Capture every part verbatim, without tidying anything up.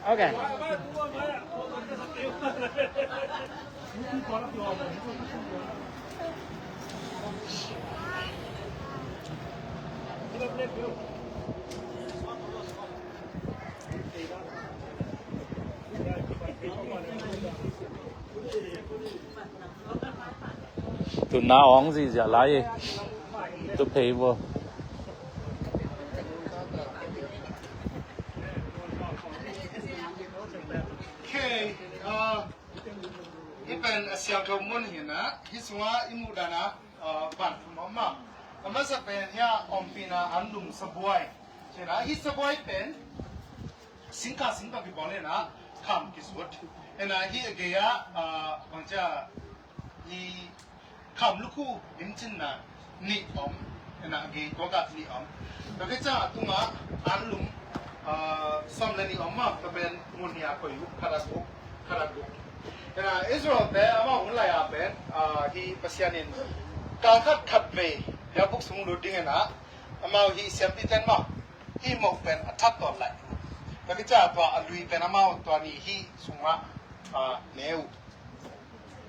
Okay. Tu na ong zi zia lai. Tu pei bo. Okay, uh, hih pen a siangtho mun hi na, hih sungah i muh dan a, uh, van thum om a. A masa pen hiah ompihna anlum sabuai. Hi na, hih sabuai pen singkha sing tawh kibawl hi na, kham kizut. Hi na, hih a gei ah, uh, bangcia hih kham lukhu limcinna nih om, hi na, a gei tuak ah nih om. Tua khit ciang a tungah anlum, ah, sawm le nih om maw, tua pen mun nih a koih uh, khat a guk, khat a guk. Hi na, Israel te amau hun lai a pen, ah, hih Pasian in kal khat khat vei biakbuk sung lut ding hi na, amau hih siampi ten maw, hih moh pen a that tawh laih. Tua khit ciang tua a lui pen amau tua nih hih sungah, ah, ne uh.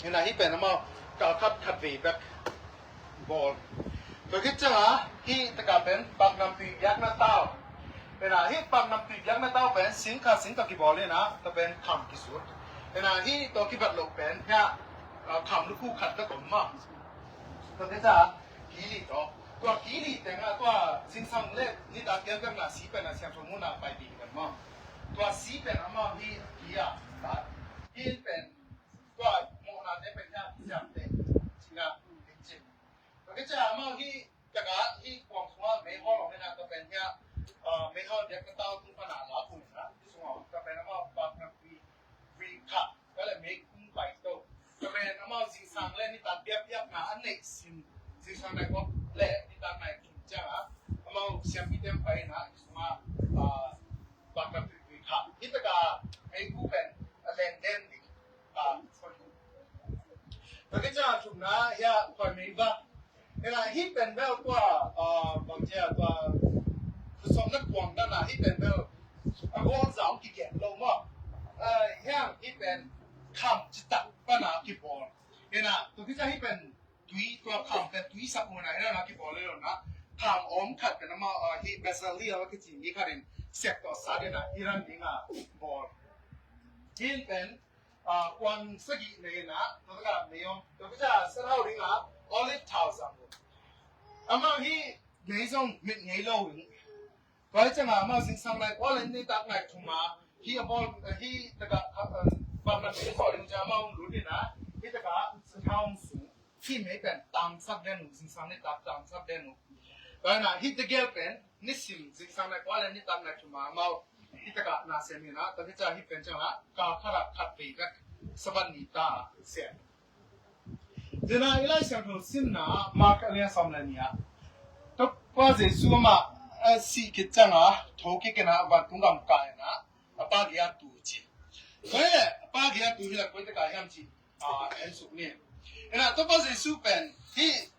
Hi na, hih pen amau kal khat khat vei bek bawl. Tua khit ciang a hih takah pen paknamtui biakna tau. Hi na, hih paknamtui biakna tau pen singkha sing tawh kibawl hi na, tua pen kham kizut. Hi na, hih tawh kibat loh pen hiah, ah, kham lukhu khat bek om maw. Tua khit ciang a kili tawh. Tua kili teng a tua zingsang le nitak biakbiakna si pen a siangtho mun a pai ding kan maw. Tua si pen amau hih a ki a, hih pen tua mawhnate pen hiah siamte singah limcin. Tua khit ciang amau hih takah hih kuang sungah meihol om hi na, tua pen hiah, ah, meihol biakna tau tung pan a la pun hi na, hih sungah om, tua pen amau paknamtui vei khat, tua le meikung pai to. Tua pen amau zingsang le nitak biakbiakna a neih sin, zingsang nai kua le nitak nai thum ciang a, amau siampi ten pai hi na, hih sungah, ah, paknamtui vei khat. Hih takah meikung pen a leng den ding. Ah, sorry. Tua khit ciang a thumna hiah khuai mei va. Hi na, hih pen bel tua, ah, bangcia tua khut sawmna kuang dan a hih pen bel a gawl za hong kigen lo maw. Ah, hiang hih pen kham citak pan a kibawl. Hi na, tua khit ciang hih pen tui, tua kham pen tui sak uh na, hi na, na kibawl lo na. Kham om khat pen amau, ah, hih Bezalel a kici mi khat in sep tawh sat hi na, hi ran ding a bawl. Hih pen ah, kuan sagih nei na, tua takah nei om. Tua khit ciang a sathau ding a olive thau zang uh. Amau hih nei zong mit ngei lo in. Tua hi ciang a amau zingsang lai kua le nitak nai thum a hih a bawl, hih takah, ah, bang na mi khawh ding ciang amau lut in a, hih takah sathau sung. Hih mei pen tangsak den uh, zingsang nitak tangsak den uh. Tua hi na, hih tegel pen nisim zingsang nai kua le nitak nai thum a amau hih takah na sem hi na, tua khit ciang hih pen ciang a kal khat ah khat vei bek Sabbath ni ta sem. Tua hi na, i Lai Siangtho simna Mark a lian sawm le nih ah Topa Jesu amah a sih khit ciang a tho kik in a vantung gam kah in a, a Pa gei ah tu ci. Tua hi leh a Pa gei ah tu hi leh koi takah hiam cih, ah, en suk ni. Hi na, Topa Jesu pen hih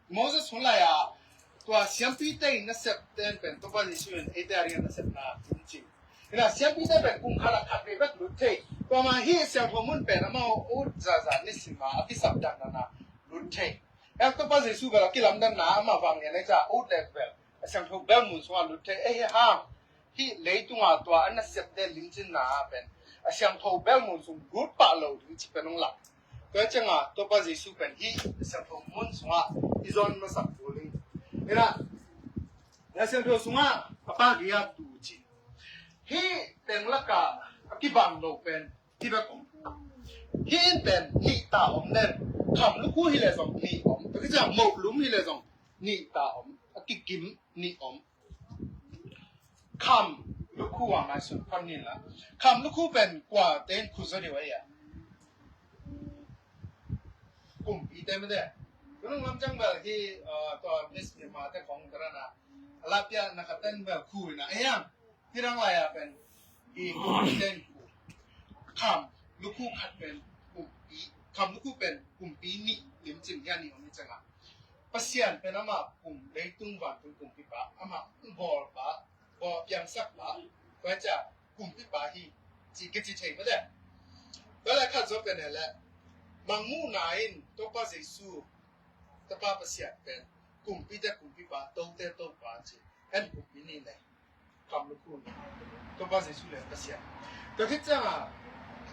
Moses hun lai a tua siampite in nasep ten pen Topa Jesu in eite a ding a nasepna tung cing. Hi na, siampite pen kum khat ah khat vei bek lut thei. Tua mah hih siangtho mun pen amau ut zahzah nisim a a kisapdanna lut thei. Hiang Topa Jesu bel a kilamdanna amah vanglian a i ca ut lek bel a siangtho bel mun sungah lut thei. Ei hih hang hih leitunga tua a nasepte limcinna ah pen a siangtho bel mun sung lut pah lo ding ci pen hong lak. Tua cianga Topa Jesu pen hih a siangtho mun sungah i zon masak kul ding. Hi na, a siangtho sungah a Pa gei ah tu ci. Hih teng lakah a kibang lo pen hih bek om. Hih in pen nih ta om den. Kham lukhu hi leh zong nih om. Tua khit ciang moh lum hi leh zong nih ta om. A kikim nih om. Kham lukhu a ngai sun pan nin la. Kham lukhu pen kua ten khu zaw deuh a ia. Kumpi te mete. Kunung lam ciang bel hi, uh, tua Miss Myanmar te kong tarana. Alapia na khaten bel khu ina. Eyang. Hi rang lai a pen i kumpi ten khu. Kham lukhu khat pen kumpi. Kham lukhu pen kumpi nih limcin hia nih om ni cianga. Pasian pen amah kum leitung vantung kumpipa, amah bawlpa, bawl piangsak pa, tua cia kumpipa hi, ci kici thei mate. Tua le khat zaw pen e le, Mangmuhna in Topa Jesu, Tapa Pasian pen, kumpite kumpipa, tote Topa ci. En kumpi ni le, kam lukhu ni. Topa Jesu le Pasian. Tua khit cianga,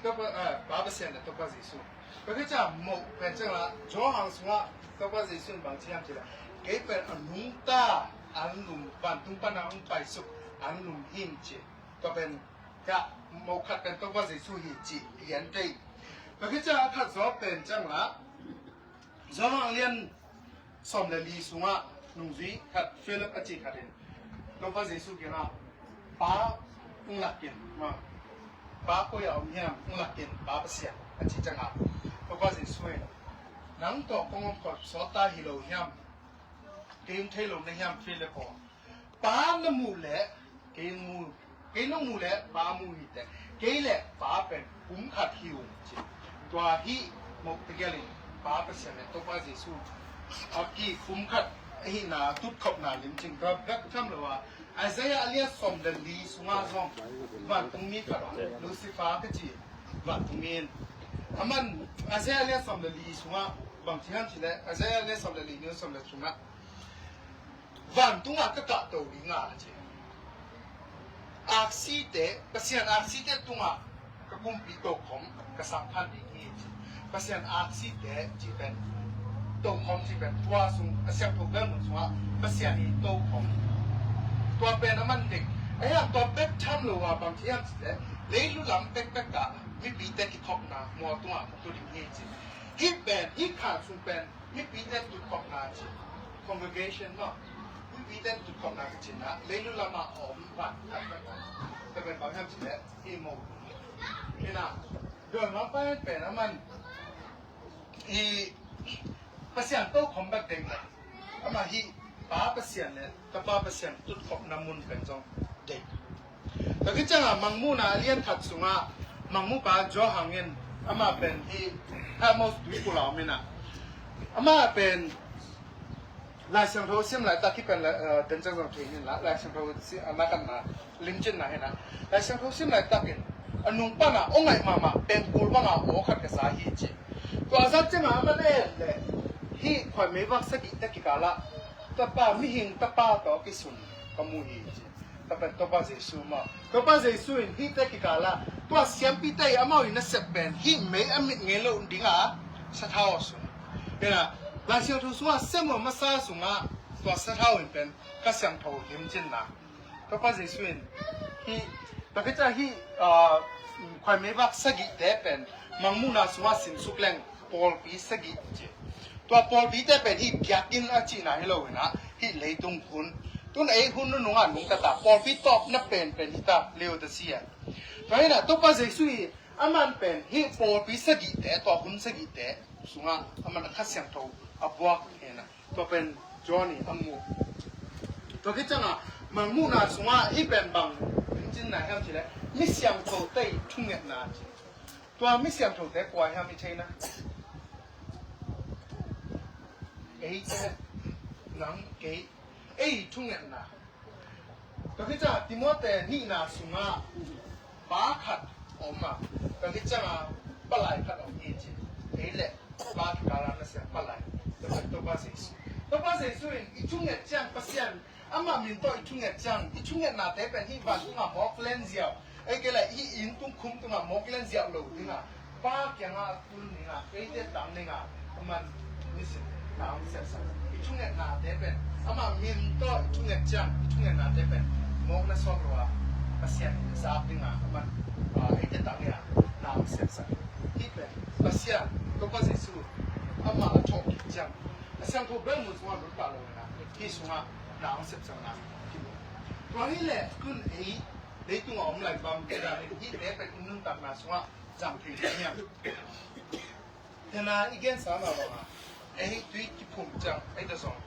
Topa, ah, Pa Pasian le Topa Jesu. Tua khit cianga, moh pen cianga, Johan sunga, Topa Jesu in bang ci hiam ci le, kei pen a nungta, anlum, vantung pana hong paisuk, anlum him ci. Tua pen, ka, moh khat pen Topa Jesu hi ci, lian tei. Tua khit cianga, khat zaw pen cianga, Johan lian sawm le li sungah nungzui khat Philip a ci khat in Topa Jesu kiangah, Pa hong lakin, ma, Pa koi a om hiam, hong lakin, Pa Pasian, a ci ciangah Topa Jesu in, nang tawh kong om khop sawta hi lo hiam, kei hong thei lo na hiam Philip aw? Pa na muh leh kei mu, kei nong muh leh Pa mu hi teh. Kei le Pa pen pum khat hi ung ci. Tua hih moh tegel in Pa Pasian le Topa Jesu a ki pum khat ahihna tutkhopna limcing tua bek tham lo a, Isaiah a lian sawm le li sungah zong vantungmi khat a Lucifer ka ci vantungmi in, aman Isaiah a lian sawm le li sungah bang ci hiam ci leh, Isaiah a lian sawm le li, neu sawm le sungah, vantungah ka kahto ding a ci. Aksite, Pasian aksite tungah ka kumpi tokhom ka sangphan ding hi ci. Pasian aksite ci pen, tokhom ci pen tua sung, a siangtho bel mun sungah Pasian i tokhom. Tua pen a man ding. A hiang tua bek tham lo a bang ci hiam ci leh, leilu lam pekpek ah mipite kikhopna mual tungah ka tu ding hi ci. Hih pen, hih khan sung pen mipite tutkhopna ci, congregation maw, mipite tutkhopna ka cihna, leilu lamah a om van khat khat, tua pen bang hiam ci leh, i mo, ina, doi ngam pai pen a man, i Pasian tokhom bek deng leh, amah hih Pa Pasian le Tapa Pasian tutkhopna mun pen zong dei. Tua khit ciangah Mangmuhna a lian khat sungah Mangmuhpa Johan in, amah pen hih Patmos tuikulh ah om inah, amah pen Lai Siangtho sim laitak, hih pen la, eh, den ciang zong thei hi inah, Lai Siangtho si, a na khatna limcinna hi inah, Lai Siangtho sim laitak in a nung panah aw ngaih mahmah pengkul bangah aw khat ka za hi ci. Tua a zat ciangah amah na et leh hih khuaimei vak sagihte kikalah Tapa, mihing Tapa tawh a kisun ka mu hi ci. Tua pen Topa Jesu maw. Topa Jesu in hihte kikalah tua siampite i amau i nasep pen hih mei a mit ngei lo dingah sathau a sun. Ina, Lai Siangtho sungah sem a masa sungah tua sathau in pen Kha Siangtho limcinna. Topa Jesu in hih, tua khit ciang hih, ah, khuaimei vak sagihte pen Mangmuhna sungah simsuk leng pawlpi sagih ci. Tua pawlpite pen hih biakinn a cihna hi lo inah, hih leitung hun. Tun ei hun nunungah nungta ta, pawlpi tawpna penpen hi ta, Laodicea. Tua hi inah Topa Jesu hi, aman pen hih pawlpi sagihte, tua hun sagihte sungah aman a Kha Siangtho a buak hi inah. Tua pen John i a mu. Tua khit ciangah Mangmuhna sungah hih pen bang limcinna hiam ci leh, mi siangthote i thungetna ci. Tua mi siangthote kua hiam i theihna? Eite, nang, kei, ei i thungetna. Tua khit ciangah Timote nihna sungah pa khat om a, tua khit ciangah palai khat om hi ci. Ei le pa kikalah nasia palai, tua pen Topa Jesu. Topa Jesu in i thunget ciang Pasian amah min tawh i thunget ciang, i thungetnate pen hih vantungah mawk lenziau, ei kei leh hih inn tung khum tungah mawk lenziau lo dingah Pa kiangah a kun dingah, eite tang dingah aman nisim na hong sepsak. I thungetnate pen amah min tawh i thunget ciang, i thungetnate pen mawkna sawk lo a, Pasian in a zak dingah aman, ah, eite tang dingah na hong sepsak. Hih pen Pasian, Topa Jesu, amah a thawhkik ciang, a siangtho bel mun sungah lut pah lo inah, hih sungah na hong sepsakna kimu. Tua hi leh tun ei leitungah om laibam, hihte pen i nuntakna sungah zang thei ding hiam? Tena i gensa mah bangah, ei tui kiphum ciang, ei ta zong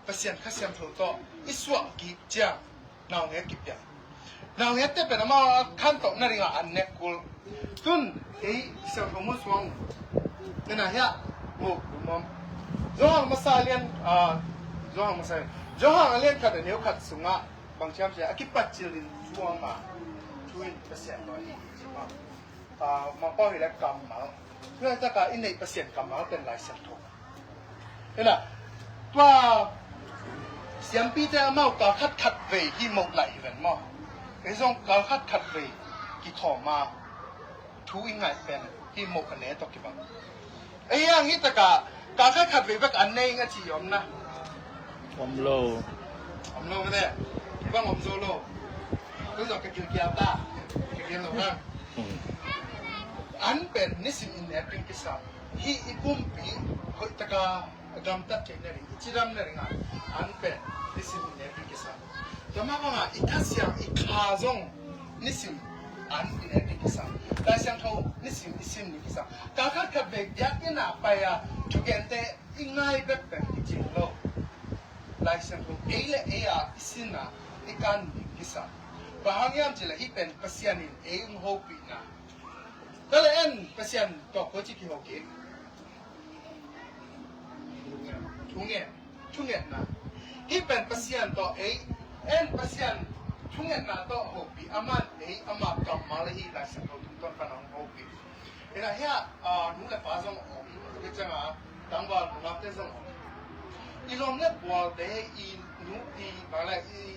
Pasian Kha Siangtho tawh i suah kik ciang naungek kipiang. Naungekte pen amau a khantohna dingah an nek kul. Tun ei siangtho mun suang tena hiah mu kumam. Johan masa lian, ah, Johan masa, Johan a lian khat a neu khat sungah bang ciam cia a kipatcil in thuam a, Pasian tawh hi hi ci maw? Ah, mangpau hi le kammal. Tua taka i neih Pasian kammal pen Lai Siangtho. Hi la, tua siampite amau kal khat khat vei hi moh laih hi ven maw? Ei zong kal khat khat vei kikhawm a thu i ngaih pen hi moh ka ne tawh kibang. Ei ang hi taka kal khat khat vei bek an nei ing a ci om na. Om lo. Om lo mate. Kibang om zo lo. Tua zong ka gilkial ta. Ka gilkial lo na. Hmm. An pen nisim in nek ding kisam. Hih i kumpi hoih taka a gamtat theih nading, i cidam nading a an pen nisim i nek ding kisam. Tua mah bangah i Kha Siang i kha zong nisim an i nek ding kisam. Lai Siangtho nisim i sim ding kisam. Kal khat khat vei biakinn ah pai a thugente i ngai bekbek i cing lo. Lai Siangtho ei le ei a i sin a i kan ding kisam. Bang hang hiam cih leh hih pen Pasian in ei hong hopihna. Tua leh en Pasian tawh kua ci kiho kik? Thungen, thungetna. Hih pen Pasian tawh ei, en Pasian thungetna tawh hopih, aman ei ama kammal ahi Lai Siangtho tungtawn pan hong hopih. Hi la, hia, ah, nu le pa zong om, hih ciangah tangval nungakte zong om. I lawm le gualte, i nu, i bang le i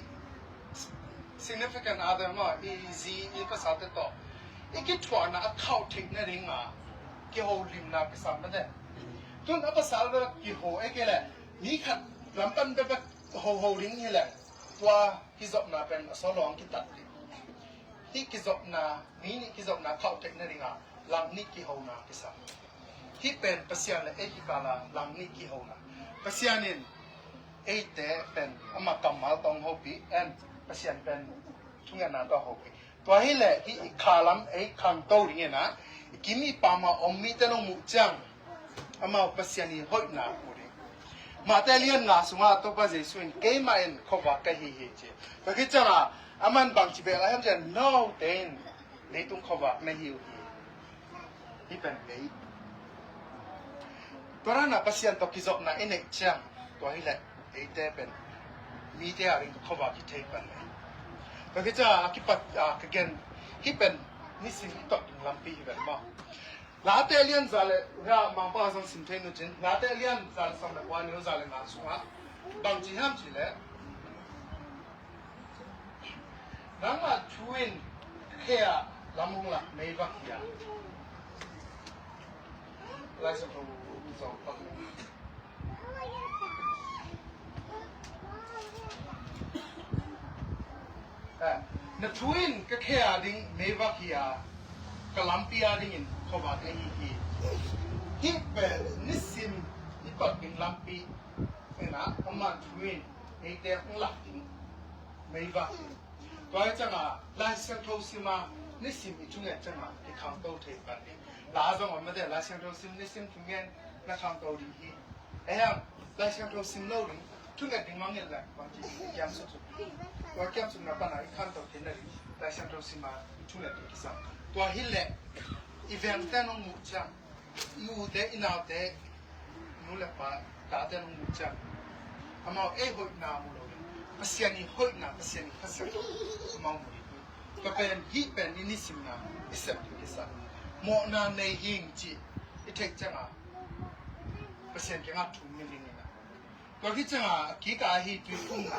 significant other maw, i zi, i pasalte tawh i kithuahna a khauh theih nading a kiholimna kisam mate. Tun a pasal bek kiho ei kei leh mi khat lam pan bekbek hoho ding hi leh tua kizopna pen a sawt lo hong kitat ding. Hih kizopna, mi nih kizopna khauh theih nading a lang nih kihona kisam. Hih pen Pasian le ei kikal a lang nih kihona. Pasian in eite pen ama kammal tawh hong hopih, en Pasian pen thungetna tawh hopih. Tua hi leh hih i kha lam ei khangto ding in a, i kim i pam a om mite nong muh ciang amau Pasian i hoihna mu ding. Mate lian nga sungah Topa Jesu in keimah in khuavak ka hi hi ci. Tua khit ciangah aman bangci beh lai hiam ciang note in leitung khuavak na hi uh hi. Hih pen ei. Tua rana Pasian tawh kizopna i neih ciang tua hi leh eite pen mite a ding khuavak hi thei pan ei. Tua khit ciangah a kipat, ah, ka gen hih pen nisim i tawh ding lampi hi ven maw? Late lian za le, hia Mangpau zong sim thei nu cin, Late lian za le sawm le kua, neu za le nga sungah bangci hiam cih leh, nangmah thu in khe a lam hong lak meivak hi a. Lai Siangtho zong pak. Eh, na thu in ka khe a ding meivak hi a, ka lampi a dingin khuavak na hi hi. Hih pen nisim i tawh ding lampi. Ena, ama thu in eite hong lak ding meivak hi. Tua hi ciangah Lai Siangtho sim a nisim i thunget ciangah i khangto thei pan ding. La zong om mate, Lai Siangtho sim, nisim thungen na khangto ding hi. Ahiang, Lai Siangtho sim lo ding, thunget ding mangngilh leh bangci kiamsuk suk. Tua kiamsukna panah i khangto theihna ding Lai Siangtho sim a thunget ding kisam. Tua hi leh i vengte nong muh ciang, i ute, i naute, nu le pa, tate nong muh ciang, amau ei hoihna mu lo ding, Pasian i hoihna, Pasian i Kha Siangtho amau mu ding. Tua pen, hih pen i nisimna i sep ding kisam. Mawhna nei hing cih i theih ciangah Pasian kiangah thum ni ding ina. Tua khit ciangah a kikah ahi tuiphumna,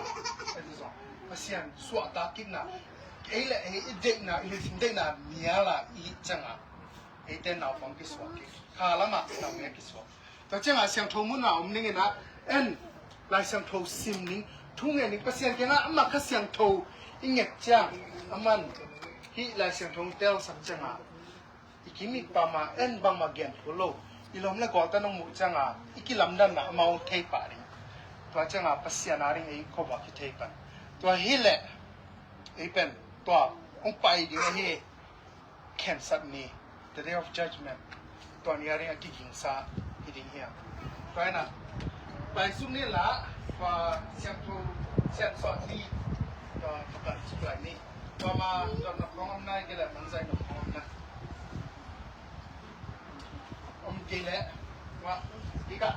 ahi zong Pasian suahtak kikna, ei le ei i deihna, i lungsim deihna nial a i hih ciangah eite naupang kisuak kik, kha lamah naupang kisuak. Tua ciangah siangtho munah om ning ina, en Lai Siangtho sim ning, thungen ning, Pasian kiangah amah Kha Siangtho i nget ciang, aman hih Lai Siangtho telsam ciangah i kim i pam a en bangmah gen kul lo. I lawm le gualte nong muh ciangah i kilamdanna amau thei pah ding. Tua ciangah Pasian a ding ei khuavak hi thei pan. Tua hi leh ei pen tua hong pai ding ahi, khensat ni, the day of judgment. Tua ni a ding a kigingsa hi ding hiam? Tua ina paisuk ni la, tua siangtho siangsuah ni, tua tua paisuk lai ni. Tua ma tua na khong om nai kei leh man zai na khong om na. Om kei leh, tua kikah